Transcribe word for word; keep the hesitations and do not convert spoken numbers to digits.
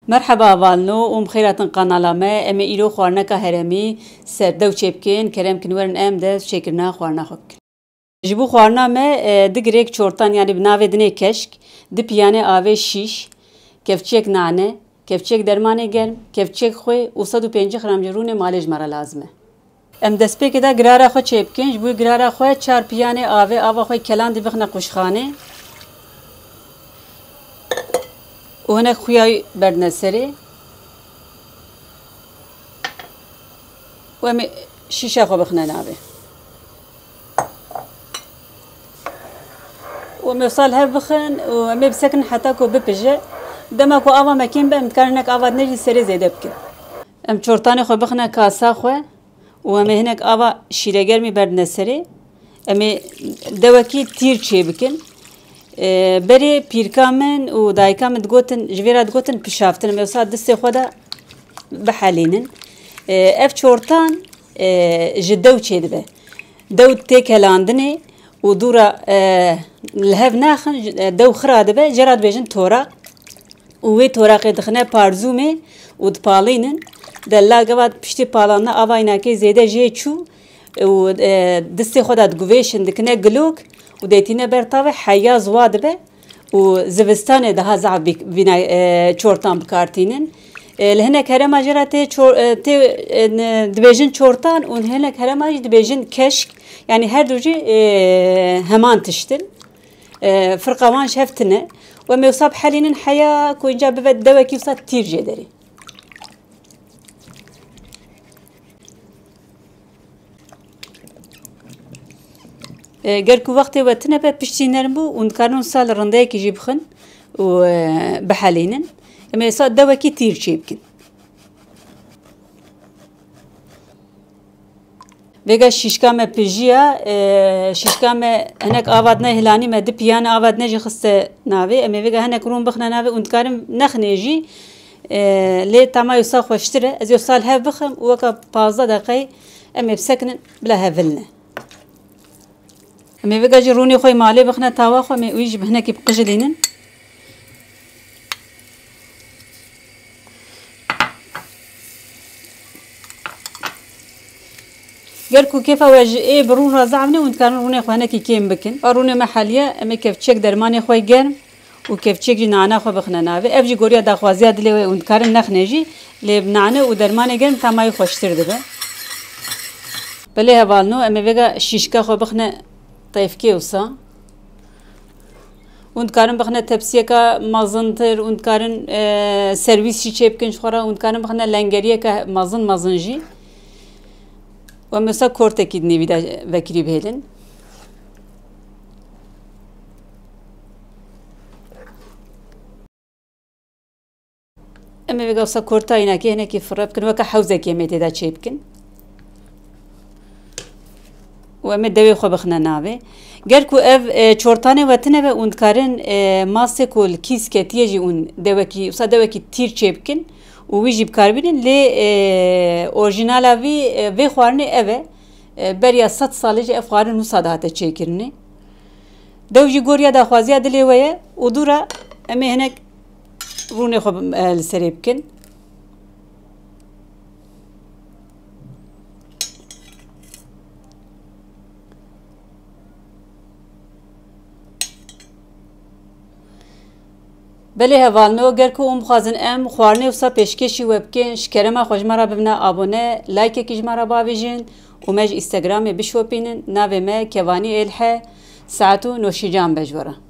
Merheba hevalno û bi xêr hatin kanala me. Em ê îro xwarineka herêmî serdew çêbikin. Kerem kin werin em dest çêkirina xwarina xwe bikin. Ji bo xwarina me, e, du girêk çortan, yanî bi navê dinê keşk, du piyane avê şîş, kevçiyek nane, kevçiyek dermanê germ, kevçiyek xwê û sed û pêncî gram jî rûnê malê ji me re lazim e. Em destpêkê de girara xwe çêbikin. Ji bo girara xwe çar piyanê avê, ava xwe kelandî bixine qûşxanê û hinek xuya wî berdine serê û em ê şîşa xwe bixine navê. Û em ê wisa li hev bixin û em ê bisekinin heta ku bipije. Dema ku ava me kêm be, em dikarin hinek ava dinê jî serê zêde bikin. Em çortanê xwe bixine kasa xwe û em ê hinek ava şîregermî berdine serê. Em ê dewekî tîr çêbikin. E, berê pîrka min û dayika min digotin, ji vê re digotin pişaftin. Em ê wisa distê xwe de bihelînin. E, ev çortan, e, ji dew çêdibe. Dew tê kelandinê û dû re, e, li hev naxin, e, dew xira dibe, jê re dibêjin toraq. Û wê toraqê dixine parzûmê û dipalînin. Dela gava piştî palandina ava înakê zêde jê çû û, e, distê xwe de diguvêşin, dikine gilok û dêtîne ber tavê, heya ziwa dibe û zivistanê daha zaf bî-, vîna, e, çortan bikartînin. E, li hinek herêma jê re tê çor-, e, tê, e, ne, dibêjin çortan û hinek herêma jî dibêjin keşk. Yanî her du jî, e, heman tişt in. E, firqa wan ji hev tune. Û em ê wisa bihelînin heya ku înca bibe dewekî wisa tîr jê derê. E, ger ku wextê we tune be, piştî nerm bû, hûn dikarin wisa li rindeyekî jî bixin û, e, bihelînin. Em ê wisa dewekî tîr çêbikin. Vêga şîşka me pijiya, e, şîşka me hinek ava dine hilanî me, du piyane ava dine jî xiste navê. Em ê vêga hinek rûn bixine navê, hûn dikarin nexinê jî, e, lê tama wisa xweştir e. Ez ê wisa li hev bixim û weka pazdeh deqeyê em ê bisekinin bila heviline. Em ê vêga jî rûnê xwe yê malê bixine tawa xwe, em ê wî jî bi hinekî biqijilînin. Ger ku kêfa we ji ê bi rûn re zehf ne, hûn dikarin rûnê xwe hinekî kêm bikin. A rûnê me heliye, em ê kevçiyek dermanê xwe germ û kevçiyek jî nana xwe bixine navê. Ev jî goriya daxwaziya dilê we, hûn dikarin nexinê jî, lê bi nane û dermanê germ tama wî xweştir dibe. Belê hevalno, em ê vêga şîşka xwe bixine teyfkê wisa. Hûn dikarin bixine tepsiyeka mezintir, hûn dikarin, e, servîs jî çêbikin ji xwe re, hûn dikarin bixine lengeriyeke mezin mezin jî. Û em wisa kortekî di nêvî de vekirî bihêlin. Em ê vêga wisa korta înakê hinekî firre bikin, weke hewzekê em ê tê de çêbikin. Û em ê dewê xwe bixine navê. Ger ku ev, e, çortanê we tune be, hûn dikarin, e, masê ku li kîs ketiye jî hûn dewekî, wisa dewekî tîr çêbikin û wî jî bi kar bînin. Lê, e, orjînala vî, e, vê xwarinê ev e. E, beriya sed salê jî ev xwarin wisa dihate çêkirinê. Dew jî goriya daxwaziya dilê we ye û dû re em ê hinek rûnê xwe bi-, e, li serê bikin. Belê hevalno, ger ku hûn bixwazin em xwarinê wisa pêşkêşî we bikin, ji kerema xwe ji me re bibine abone, laykekî ji me re bavêjin û me ji Instagramê bişopînin. Navê me Kevanî Êlhe, saet û noşîcan be ji we re.